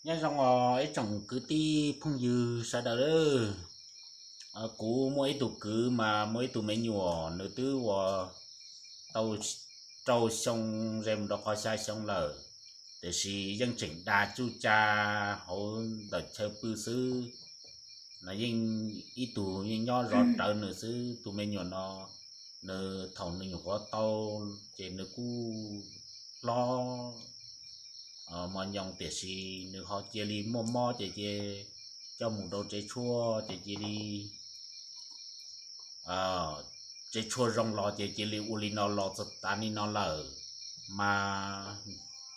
Nyob zoo os ib tsoom kwv tij phooj ywg sawv daws. Kuv muaj ib tug kwv mas muaj ib tug me nyuam, nws twb ua tau rau xyoo ze mus rau qhov xya xyoo lawm, tiam sis yeej tseem dag tsuj tsa hauv ntawm chaw pw xwb. No yeej ib tug yeej nyob zov rawv nws xwb. Tus me nyuam no, nws thaum nws nyuam qhuav tau ces nws kuj hlob mos nyoos, tiam sis nws ho cia li muaj mob ces cia coj mus rau tsev tshuaj ces cia li tsev tshuaj zoo los ces cia li ua li no los txog tav li no lawm. Mas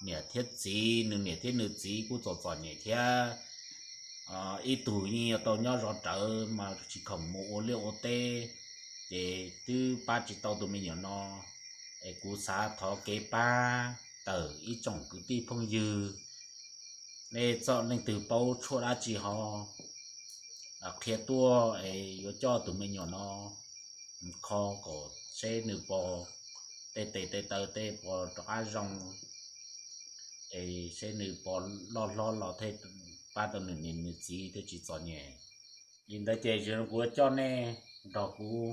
niam thiab txiv, nws niam thiab nws txiv kuj txom txom nyem thiab. Ib tug yeej yuav tau nyob zov rawv mas tsis khoom mus ua liaj ua teb, ces twb pab tsis tau tus me nyuam no. Es kuv xav thov kev pab tawm ib tsoom kwv tij phooj ywg, nej txawm leej twg paub tshuaj dab tsi ho qhia tuaj es yuav coj tus me nyuam no kho kom seb nws puas tej tes tej taw tej puas rov qab zoo, es seb nws puas loj hlob los thiaj pab tau nws niam nws txiv thiaj tsis txom nyem. Li ntawd ces kuv coj nej nrog kuv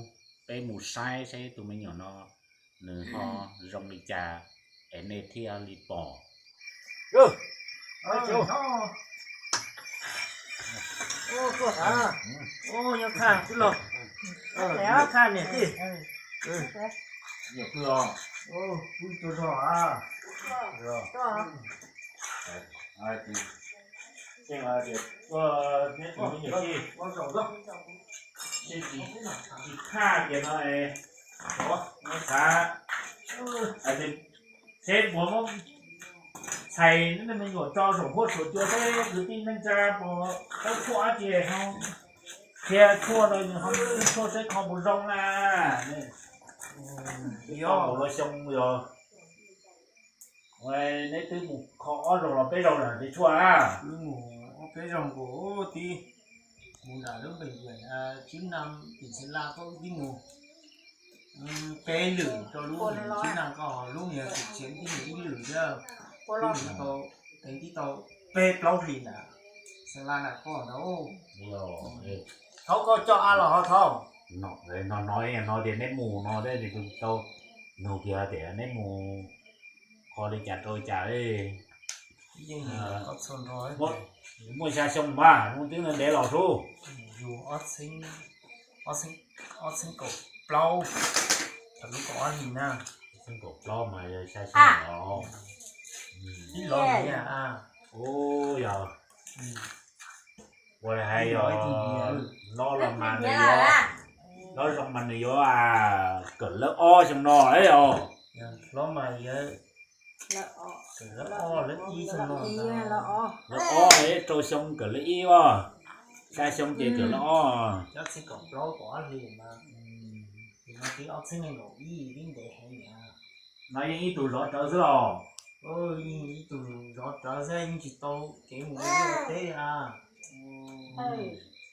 peb mus saib seb tus me nyuam no nws ho zoo li cas es nej thiaj li pom. Tsis khaj tias no, xav seb puas muab txhais me nyuam tso saum huab saum cua seb kwv tij neej tsa puas paub tshuaj dab tsi ho qhia tshuaj rau nws ho tshuaj seb kho puas zoo na. Yog los xyoo yog neb twb mus kho ob zaug los peb zaug lawm tsev tshuaj na? Twb mus ob peb zaug nkaus tib, mus nram lub bệnh viện chức năng tỉnh Sơn La koj twb mus peb lwm rau lub bệnh viện chức năng koj, lub niag tỉnh Thiểm tib mus ib lwm thiab, tib mus tau, teev tib tau peb plaub hlis nram Sơn La na koj ntag. Thaum koj coj a los ho thaum no no tias neb mus no thiab tsis tau nug kiag tias neb mus kho li cas rau li cas li. Muaj xya xyoo mas hnub twb ntev los sub. Yus ob txhiab, ob txhiab kaum plaub, thaum lub kaum ob hlis na. Ob txhiab kaum plaub mas yog xya xyoo los. Ib los li a. Ua li hais yog hlob los mas nws yuav, hlob zoo mas nws yuav kawm lab ob xyoo no os. Hlob mas yuav kawm lab ob, lab ib xyoo no, lab ob rau xyoo kawm lab ib os, xya xyoo ces kawm lab ob. Ob txhiab kaum plaub kaum ob hlis mas, no twb ob txhiab nees nkaum ib, twb ntev heev. No yeej ib tug zov rawv xwb los? Yeej ib tug zov rawv xwb, yeej tsis tau kev mus ua liaj ua teb a.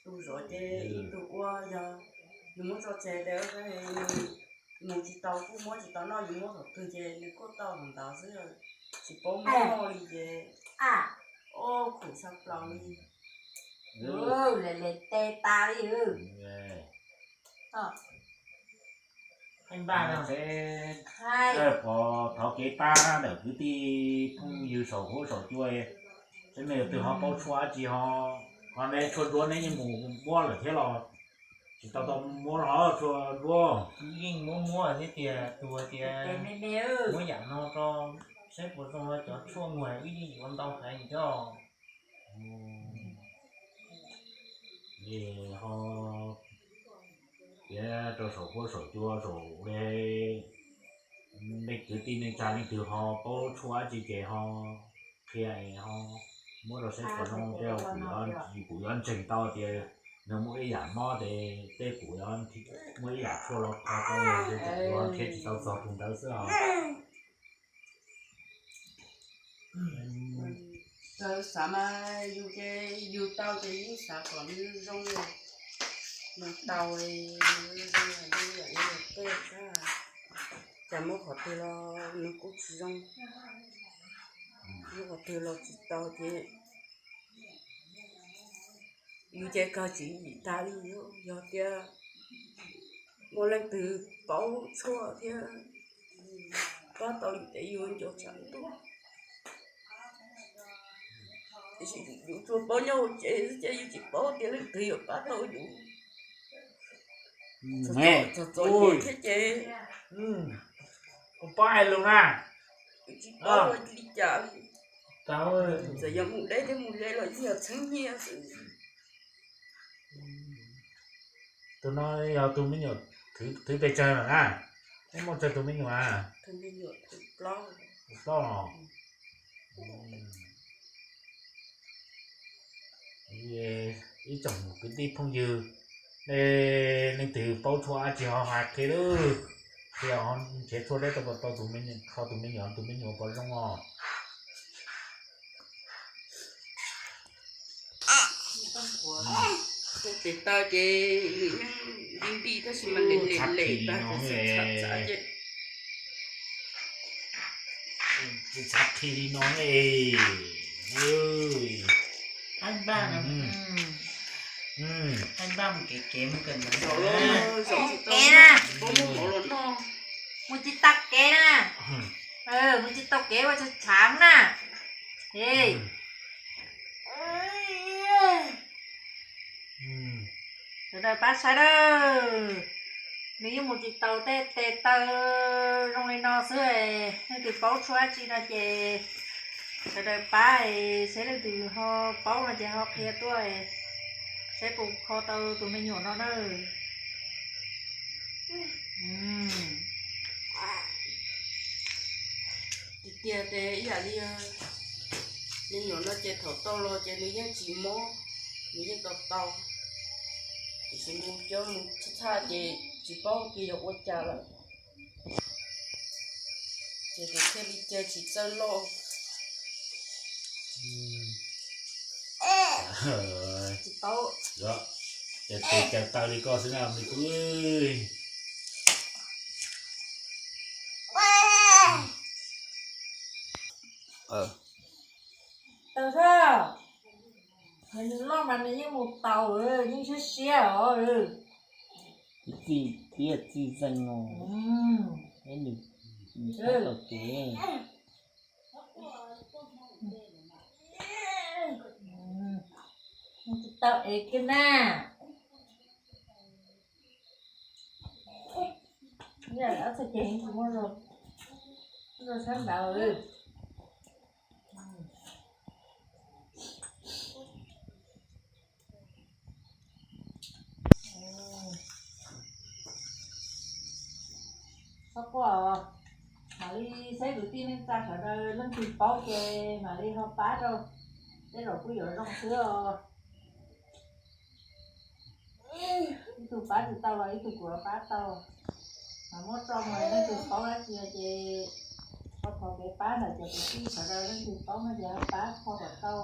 Tus zov ces ib tug ua yog yus muab tso tseg ces mus tsis tau kuj muab tsis tau noj, yus muab thaum twg ces nws kuj tau ntawd xwb, tsis paub muab noj li ces, o, khum tshaj plaws li. Lawv le teb tas li. Pov thov kev pab ntawm kwv tij phooj ywg saum huab saum cua, seb nej leej twg ho paub tshuaj dab tsi ho, ho nej tshuaj nruab neb yeej mus muab lawm thiab los? Tsis tau tau muab los tshuaj nruab. Yeej muab muab thiab tias tus tias muab yam no rau saib puas zoo, cov tshuaj muag wb yeej yuav ntau heev thiab. Ho tias rau saum huab saum cua saum, nej kwv tij neej tsa leej twg ho paub tshuaj dab tsi ces ho qhia es ho muab rau saib puas zoo, kuv yuav ntseeg tau tias nws muaj ib yam mob ces tej kuv yuav muaj ib yam tshuaj los kho rau, kuv yuav qhia tsis tau txog tus ntawd xwb os. Txawm xav mas yus ces yus tau ces yeej xav kom nws zoo, nws tau, nws zoo yam li yam li tej, cas muab qhov twg los nws kuj tsis zoo, muab qhov twg los tsis tau ces Yus ces kawg tsis yim tag li, yog tias muaj leej twg paub tshuaj thiab pab tau yus ces yus nco tsam tuaj. Tiam sis yus tsuas paub nyob hauv tsev xwb ces yus tsis paub tias leej twg yuav pab tau yus. Txom txom nyem thiab ces pab hais lus na, yus tsis paub ua li cas li. Txawm yog mus deb thiab mus ze los yeej yog txheeb nyiaj xwb. Tus no yog tus me nyuam thwv pes tsawg lawm na? Neb muaj tsawg tus me nyuam na? Tus me nyuam thwv plaub. Plaub los? Ib tsoom kwv tij phooj ywg, nej leej twg paub tshuaj dab tsi ho hais qhia lauj. Qhia nrhiav tshuaj deb tau puas tau tus me nyuam, kho tus me nyuam, tus me nyuam puas zoo os. Tes taw ces nws yeej nti nti tab sis mas lem lem lem tag, txhav txhav ces tsis txhav qhi li no ne. Qaib npaj, qaib npaj mus kev kev mus kawm ntawv. Kev na, mus tsis tau kev na, mus tsis tau kev ua tshaav tshaav na. Sawv daws pab saib na, nws yeej mus tsis tau tej tes taw zoo li no xwb. Leej twg paub tshuaj dab tsi no ces sawv daws pab, saib leej twg ho paub no ces ho qhia tuaj, saib puas kho tau tus me nyuam no na. Tiag tiag ces ib yam li me nyuam no ces thaum tau los ces nws yeej tsis mob, nws yeej tau tau, tiam sis mus coj mus tshaj tshaj ces tsis paub tias yog ua cas lawm, ces nws thiaj li cia tsis txawj loj. Tsis paub. Ces tes caws taw li koj xwb na me tub. Taws thaj, nws loj mas nws yeej mus taus, yeej siab siab os. Txiv txiv zeeg os. Nws tau kev. Tsis tau ev kiag na. Txhais ceg tsis muaj los, sab nraud. Txhob quaj, mam li saib kwv tij neej tsa sawv daws leej twg paub ces mam li ho pab rau, tej zaum kuj yuav zoo xwb os. Ib tug pab tsis tau los ib tug kuj pab tau, mas muab tso mus leej twg paub dab tsi ces ho thov kev pab ntawm cov kwv tij sawv daws leej twg paub no ces ho pab kho kom tau.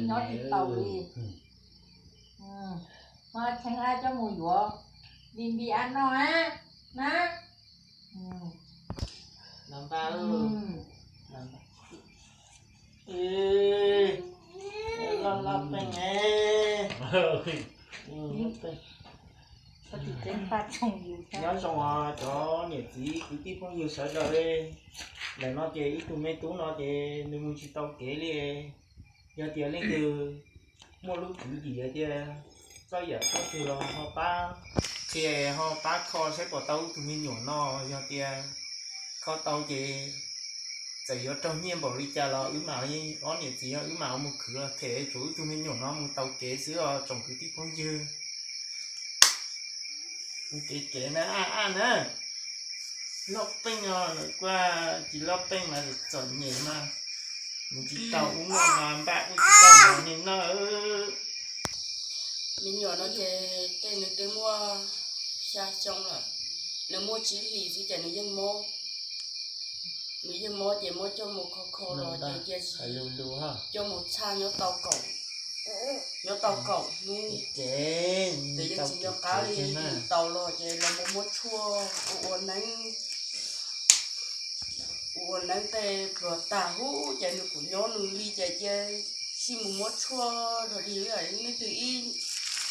Nyob tsis taus li. Ho cheeb ab coj mus yuav npi npi ab noj na. Loj loj peej. Nyob zoo os cov niam txiv kwv tij phooj ywg sawv daws. Ntawm no ces ib tug me tub no ces nws mus tsis tau kev li. Yog tias leej twg muaj lub tswv yim tias txawj yam txawj twg los ho pab qhia, ho pab kho saib puas tau wb tug me nyuam no. Yog tias kho tau ces txawm yuav raug nyiaj npaum li cas los wb mam, ob niam txiv wb mam mus khwv los them tsuav wb tug me nyuam no mus tau kev xwb os tsoom kwv tij phooj ywg. Mus kev kev na, aj aj na. Loj peej os, kuj tsis loj peej mas txom nyem mas mus tsis tau ub noj mas npaj ub tsis tau no ne na. Me nyuam no ces tej nws twb muaj xya xyoo lawm, nws muaj tsib hlis xwb ces nws yeej mob. Nws yeej mob ces muab coj mus kho kho los ces cia, coj mus txhaj nyob tau kaum, nyob tau kaum hnub ces yeej tsis nco qab li. Tau los ces los mus muab tshuaj ua ua neeb, ua Neeb tej pluag tag hub ces nws kuj nyob nws li ces cia sij mus muab tshuaj rau li, leej twg ib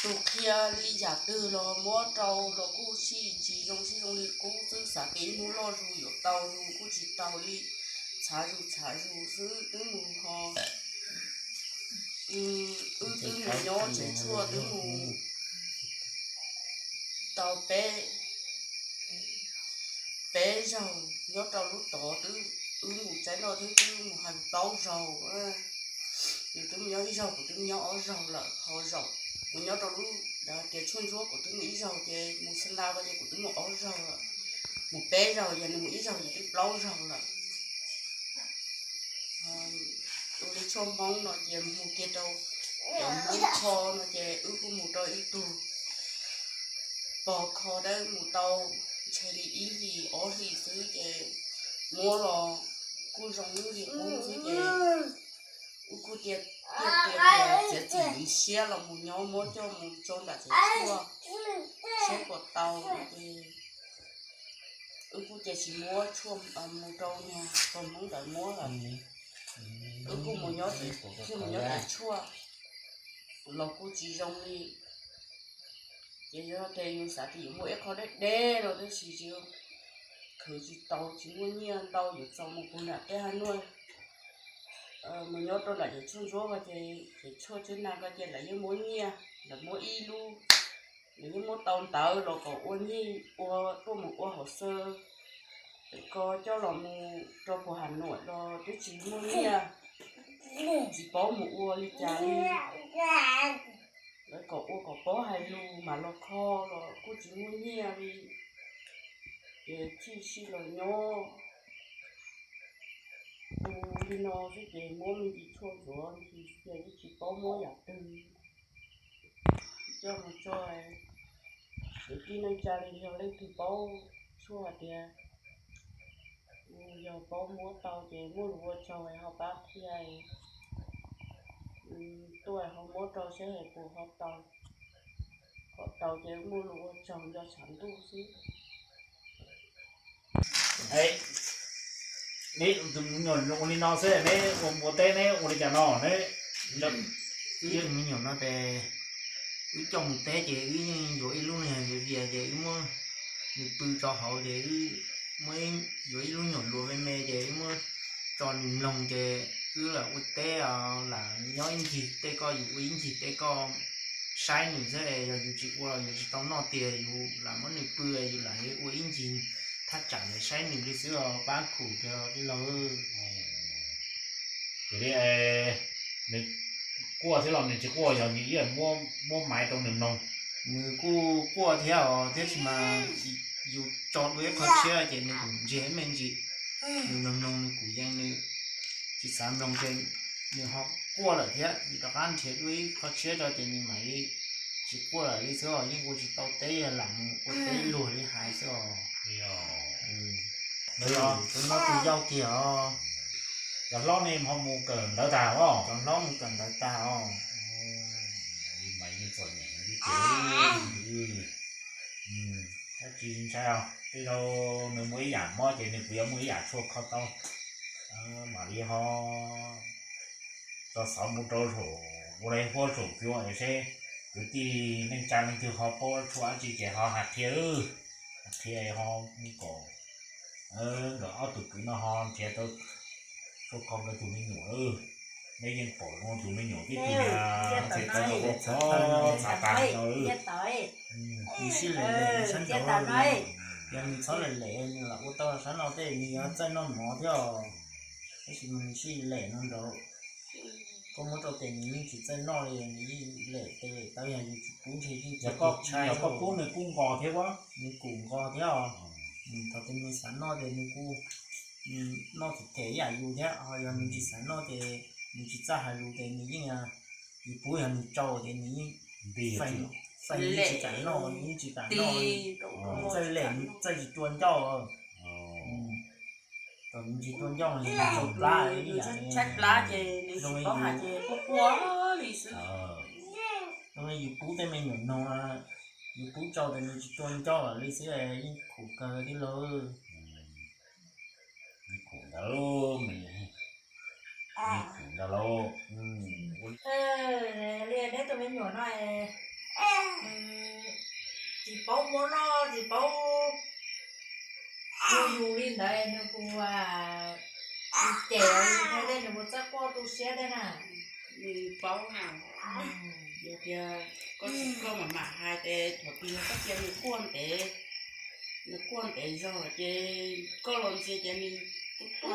tug qhia li yam twg los muab rau los kuj sij tsis zoo, sij zoo li qub xwb, xav tias ib hnub loj zus yuav tau zus kuj tsis tau li, txhav zus txhav zus xwb twb mus ho wb twb mus nyob tsev tshuaj twb mus tau peb, peb zaug nyob rau lub tod twb, wb mus tsaib noj twb, twb mus hais plaub zaug. Nws twb mus nyob ib zaug, kuv twb mus nyob ob zaug lawm, ho zaum kuv nyob rau lub tias tshuaj ntsuab kuv twb mus ib zaug ces mus xa la ko ces kuv twb mus ob zaug lawm, mus peb zaug ces nws mus ib zaug ces twb plaub zaug lawm. Ua li tshuaj Hmoob no ces mus kiag rau cov Hmoob kho no ces wb kuj mus rau ib tug pog kho dawb mus tau ntshe li ib hlis ob hlis xwb ces muab los kuj zoo li qub xwb ces wb kuj tias tias tias txiav txim siab los mus nyob muab coj mus tso nram tsev tshuaj saib puas tau no ces wb kuj cia tsis muab tshuaj mus rau niag pog Hmoob ntawd muab lawm. Wb kuj mus nyob tsev, kuj mus nyob tsev tshuaj los kuj tsis zoo li. Ces yog tias yus xav tias yuav muaj ib qho deb deb no tab sis tsis, khwv tsis tau, tsis muaj nyiaj ntau yuav txaus mus puag nram tej ha nuaj. Mus nyob rau nram tsev tshuaj ntsuab ko ces tsev tshuaj tswb na ko ces lawv yeej muab nyiaj, lawv muab ib lub, lawv yeej muab tau ntawv los kom ua nyiaj ua tuaj mus ua hauv xav, ko coj los mus rau puag Has Nuam los twb tsis muaj nyiaj, tsis paub mus ua li cas li. Lawv kom ua kom paub hais lus mam los kho los kuj tsis muaj nyiaj li. Ces txij sij los nyob ua li no xwb ces muab me ntsis tshuaj ntxuav me ntsis xwb ces yeej tsis paub muab yam twg coj mus tso. Kwv tij neej tsa li yog leej twg paub tshuaj hais tias yog paub muab tau ces muaj lus ua tsaug ho pab qhia tuaj ho muab rau seb hais puas ho tau. Kom tau ces muaj lus ua tsaug nco tshav ntuj xwb. Neb tus me nyuam ua li no xwb, neb ua teb neb ua li cas no ne? Wb tus me nyuam no ces wb coj mus teb ces wb yeej yuav ib lub niag vias ces wb muab nws pw rau hauv ces wb muab, yuav ib lub nyuam luas me me ces wb muab tso nws mloog ces wb lam ua teb, lam nyob ib ncig tej koj, yus ua ib ncig tej koj saib nws xwb, yog yus tsis ua los yus tsis tau noj tiag, yus lam muab nws pw, yus lam ua ib ncig thaj tsam ntawd saib nws li xwb os, pab khum tiag tij laug. Ces li nws quaj thiab los nws tsis quaj, yog nws ib yam muab maiv rau nws mloog? Nws kuj quaj thiab os, tab sis mas yus tso dua ib qho tshiab ces nws kuj ntsiag ib me ntsis, nws mloog mloog nws kuj yeej, nws tsis xav mloog ces nws ho quaj lawm thiab, yus rov qab nrhiav dua ib qho tshiab rau ces nws mam li tsis quaj lawm li xwb os, yeej ua tsis tau teb, lam mus ua teb luag li hais xwb os. Tus no tus yau kiag os. Cov hlob ne ho mus kawm ntawv tag os? Cov hlob mus kawm ntawv tag os. Tab sis ntshai os, tej zaum nws muaj ib yam mob ces nws kuj yuav muaj ib yam tshuaj kho tau. Mam li ho tso xov mus rau saum, ua li huab saum cua seb kwv tij neej tsa leej twg ho paub tshuaj dab tsi ces ho hais qhia, hais qhia ho mus kom nkawd ob tug kwv no ho nrhiav tau tshuaj kho nkawd tus me nyuam. Neb yeej pom zoo tus me nyuam tib tug niag txhav tag no. Sib lem lem sab nraud, yog nws txhob lem lem nws lam ua tau sab no tej, nws yuav txawj noj mov thiab os. Tab sis mas nws sib lem no nraud, koj muab rau tes nws yeej tsis txawj noj li, nws yeej lem tes lem taw, yog yus tsis pub ntshe yeej tsis tau tshai. Yog koj pub nws kuj nqos thiab, nws kuj nqos thiab os. Thaum twg nws xav noj ces nws kuj noj them them ib yam yus thiab, ho yog nws tsis xav noj ces nws tsis txawj hais lus ces nws yeej, yus pub yog nws tsau ces nws yeej feem, feem tsis kam noj, nws yeej tsis kam noj li. Nws txawj lem, nws txawj tsis tua ncauj. Thaum nws tsis tua ncauj nws tsau plab ib yam, tshaib plab ces nws tsis paub hais ces quaj quaj li xwb. Zoo li yus pub tej me nyuam noog, yus pub tsau ces nws tsis tua ncauj lawm li xwb, yeej khum kawg tij laug. Lub me, me kuv nrog lauj. Li neb tus me nyuam no tsis paub muab noj tsis paub ua yus li ntawd nws kuj cem li thiab tej nws kuj txawj quaj tu siab thiab na. Nws paub na, yog tias koj tsis, koj mam mam hais ces thaum twg yog koj cia nws quaj ntev, nws quaj ntev zog ces koj los ntxias ces nws tu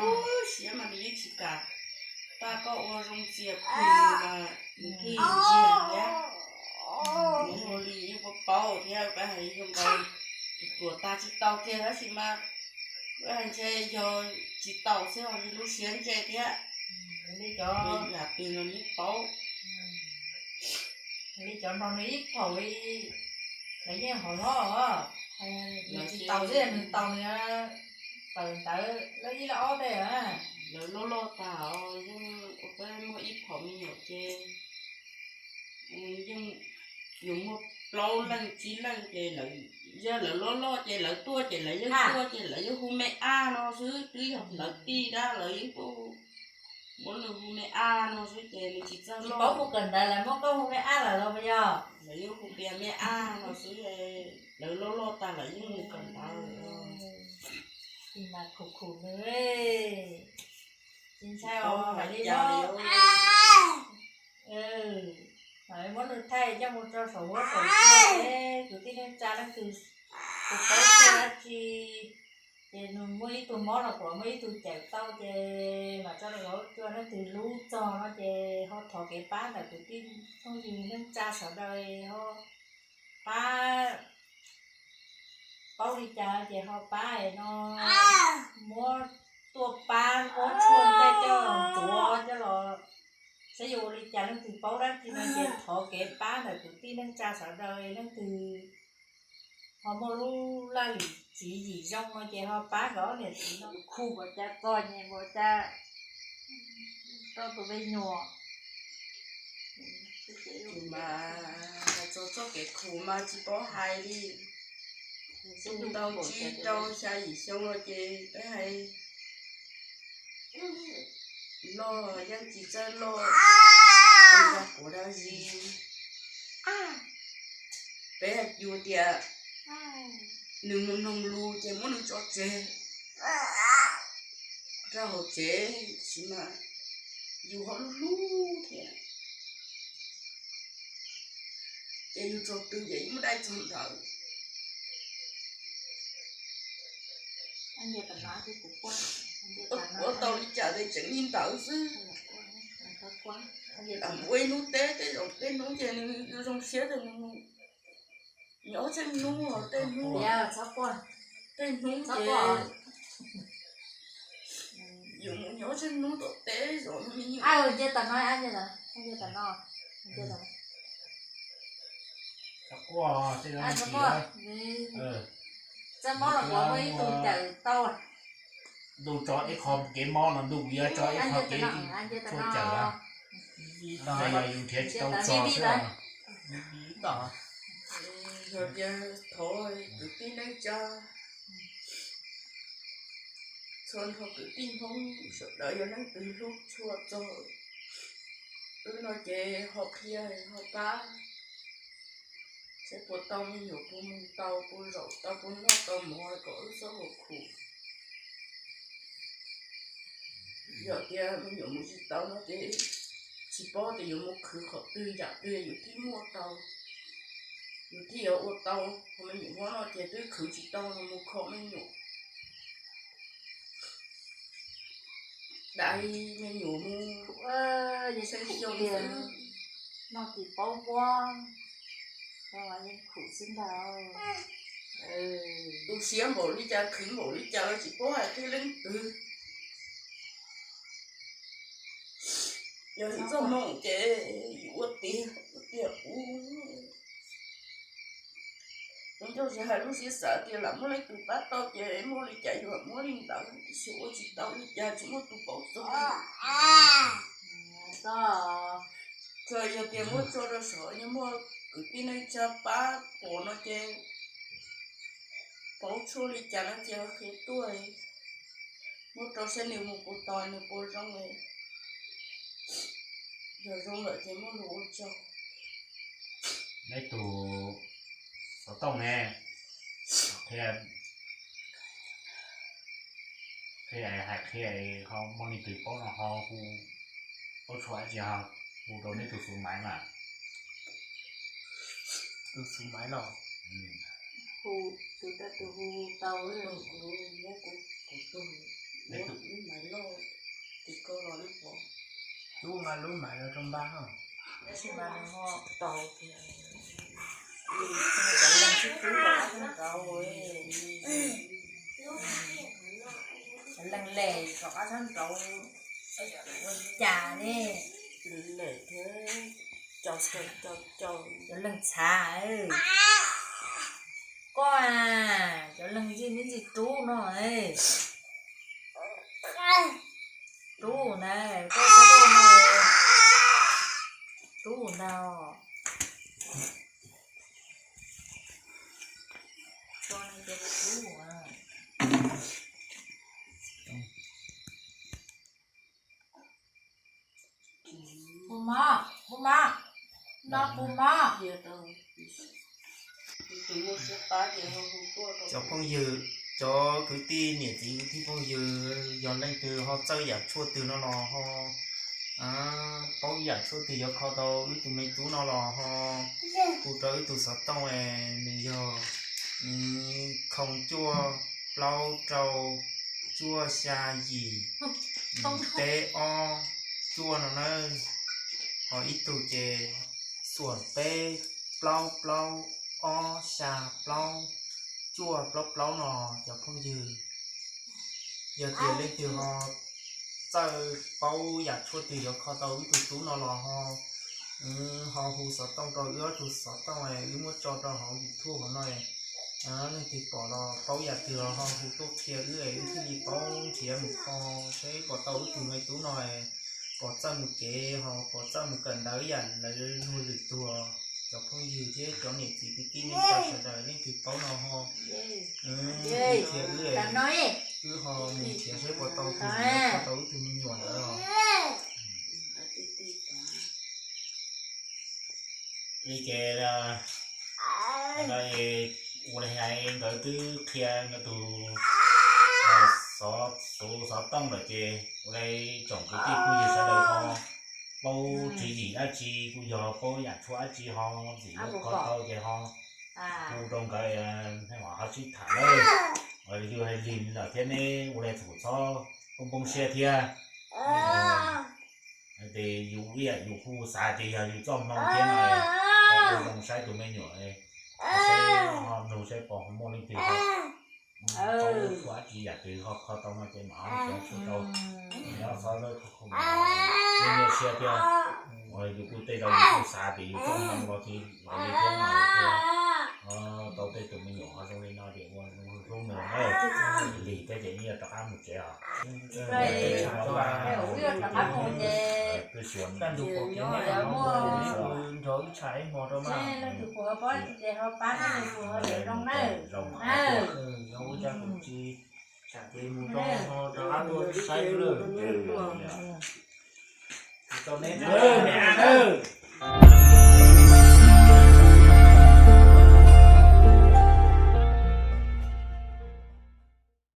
siab mas nws yeej tsis kam. Tab koj ua zoo ntxias plhws mas nws thiaj ntxias thiab. Nws ua li yeej paub paub thiab, peb hais zoo nkaus tus tuam tag tsis tau kiag tab sis mas peb hais ntshe yog tsis tau xwb los nws lub siab ntse thiab. Li cov, yam twg los nws yeej paub. Li cov nrog nws ib phaum li, lawv yeej hauv hlob os. Nws tsis tau xwb nws tau nws tawm ntawd lab ib lab ob tej. Lawv loj loj tag os, yeej ua peb muaj ib phaum me nyuam ces yeej yus muaj plaub leej tsib leej ces lawv, yog lawv loj loj ces lawv tuaj ces lawv yeej tuaj ces lawv yeej hu me ab no xwb, twb yog lawv tij dab lawv yeej tuaj muab nws hu me ab no xwb ces nws tsis txawj loj. Paub mus kawm ntawv lawv muab koj hu me ab lawm los puas yog? Lawv yeej hu tias me ab no xwb, lawv loj loj tag lawv yeej mus kawm ntawv. Ib mas khum khum nws, tsis ntshai os, mam li los. Mam li muab nws thaij coj mus rau saum huab saum cua, kwv tij neej tsa leej twg tus paub txog dab tsi ces nws muaj ib tug mob los kuam muaj ib tug cawm tau ces mam tso rau saum huab cua, leej twg hlub txog no ces ho thov kev pab ntawm kwv tij phooj ywg neej tsa sawv daws ho pab. Paub li cas ces ho pab no, muab tuaj pab, muab tshuaj ntej coj los ntxuav coj los, saib yuav ua li cas. Leej twg paub dab tsi no ces thov kev pab ntawm kwv tij neej tsa sawv daws, leej twg ho muaj lub laj lim tswv yim zoo no ces ho pab nkawd niam txiv no. Khu npaum cas txom nyem npaum cas rau tus me nyuam. Mas hais txog txoj kev khu mas tsis paub hais li. Ntau tsib rau xya yim xyoo no ces peb hais loj yeej tsis txawj loj, ua kuv dab tsi. Peb hais yus tias nws mus noog lus ces muab nws tso tseg rau hauv tsev, tab sis mas yus ho hlub hlub thiab, ces yus txog twg ces yus muab dai txog ntawd. Ua tau li cas ces tseem li ntawd xwb. Ua ib hnub teb, tej zaum tej hnub ces nws zoo siab ces nws nyob tsheej hnub, tej hnub, tej hnub ces yus mus nyob tsheej hnub tom teb zov me nyuam. Ntuj tso ib qho kev mob no ntuj, kuv yuav tso ib qho kev tshuaj cawm na. Yog yus nrhiav tsis tau tso xwb. Yog tias thov kwv tij neej tsa, txhua nrho kwv tij Hmoob sawv daws yog leej twg hlub tshua txog wb no ces ho qhia ho pab, seb puas tau me nyuam puas mus tau, puas zaum tau, puas noj tau mov kom wb txhob ua khum. Yog tias me nyuam mus tsis tau no ces tsis paub tias yuav mus khwv qhov twg yam twg yus thiaj muaj tau, yus thiaj yuav ua tau. Ho me nyuam mob no ces twb khwv tsis tau los mus kho me nyuam, dai me nyuam mus xyoo xwb. Noj tsis paub muab, yeej khum xwb ntag. Tu siab npaum li cas khwv npaum li cas los tsis paub hais thiaj leej twg. Yog yus txoj hmoo ces yus ua tiag, ua tiag ub. Tus ncauj tsis hais lub siab xav tias lam muaj leej twg pab tau ces muaj li cas yus muab li ntawd, tiam sis ua tsis tau li cas tsis muaj tus paub txog. Txawm yog tias muab tso rau saum, yog muaj kwv tij neej tsa pab pom no ces paub tshuaj li cas no ces qhia tuaj. Ua rau saib nws mus puas tos nws puas zoo li. Yog zoo lawm ces muab lus ua tsaug. Neb tus xov tooj ne, qhia, qhia hais qhia ho muaj leej twg paub no ho hu, paub tshuaj dab tsi ho hu rau neb tus xus maiv mas. Tus xus maiv los hu, tus dab tus hu tau, kuv, kuv tuag, lub maiv loj, tus koj los lub pov. Lub nqa lub maiv los rau npab ho. Tab sis mas nws ho tau tias cov leeg sib tub rov qab sab nraud, cov leeg lem rov qab sab nraud ua li cas ne? Lem thiab, cov leeg txhav, koj a, cov leeg ntxij neb ntxij rub no, rub ntag, koj rub no, rub ntag. Puas mob, puas mob, no puas mob? Cov phooj ywg, cov kwv tij niam txiv kwv tij phooj ywg, yog leej twg ho txawj yam tshuaj twg no los ho paub yam tshuaj twg yuav kho tau wb tus me tub no los ho hu rau wb tus xov tooj es nws yog, mm, khoom cuaj plaub rau cuaj xya yim, mm, peb ob cuaj no na, ho ib tug ces xuam peb plaub plaub ob xya plaub cuaj plaub plaub no cov phooj ywg. Yog tias leej twg ho txawj paub yam tshuaj twg yuav kho tau wb tus tub no los ho, ho hu xov tooj rau wb ob tug xov tooj wb muab tso rau hauv YouTube hauv no. Leej twg pom los paub yam twg los ho hu tuaj qhia wb es wb thiaj li paub nrhiav mus kho seb puas tau wb tus me tub no, puas txawj mus kev ho puas txawj mus kawm ntawv yam lawv luag lwm tus. Cov phooj ywg thiab cov niam txiv kwv tij neej tsa sawv daws leej twg paub no ho qhia wb, wb ho mus nrhiav seb puas tau tus, puas tau wb tus me nyuam ntawd os. Li ces no ua li hais nkawd twb qhia nkawd tus xov tooj lawm ces ua li tsoom kwv tij phooj ywg sawv daws ho paub tswv yim dab tsi kuj yog paub yam tshuaj dab tsi ho ntxim yuav kho tau ces ho hu rau nkawd, ho sib tham lawm. Yus hais lig lawm thiab neb ua li txhum txhob poob poob siab thiab. Ces yus ib yam yus kuj xav tias yog yus txoj hmoo thiab no, ua zoo saib tus me nyuam, saib ho nug saib puas muaj leej twg ho paub tshuaj dab tsi yam twg ho kho tau no ces mam ho cov tshuaj rau. Nyob txhob me nyuam siab thiab. Yus kuj tej zaum yus kuj xav tias yus txoj hmoo los tsis los li thiab no thiab. Tau tej tus me nyuam ho zoo li no ces ua zoo hlub nws na. Lig thiab ces yeej yuav rov qab mus tsev os. Twb xyuas nrog wb tsham ib hmo rau mas. Zoo ua cas kuv tsis tsam ces mus rau ho rov qab tuaj saib wb lawm. Tau neb niam nawb.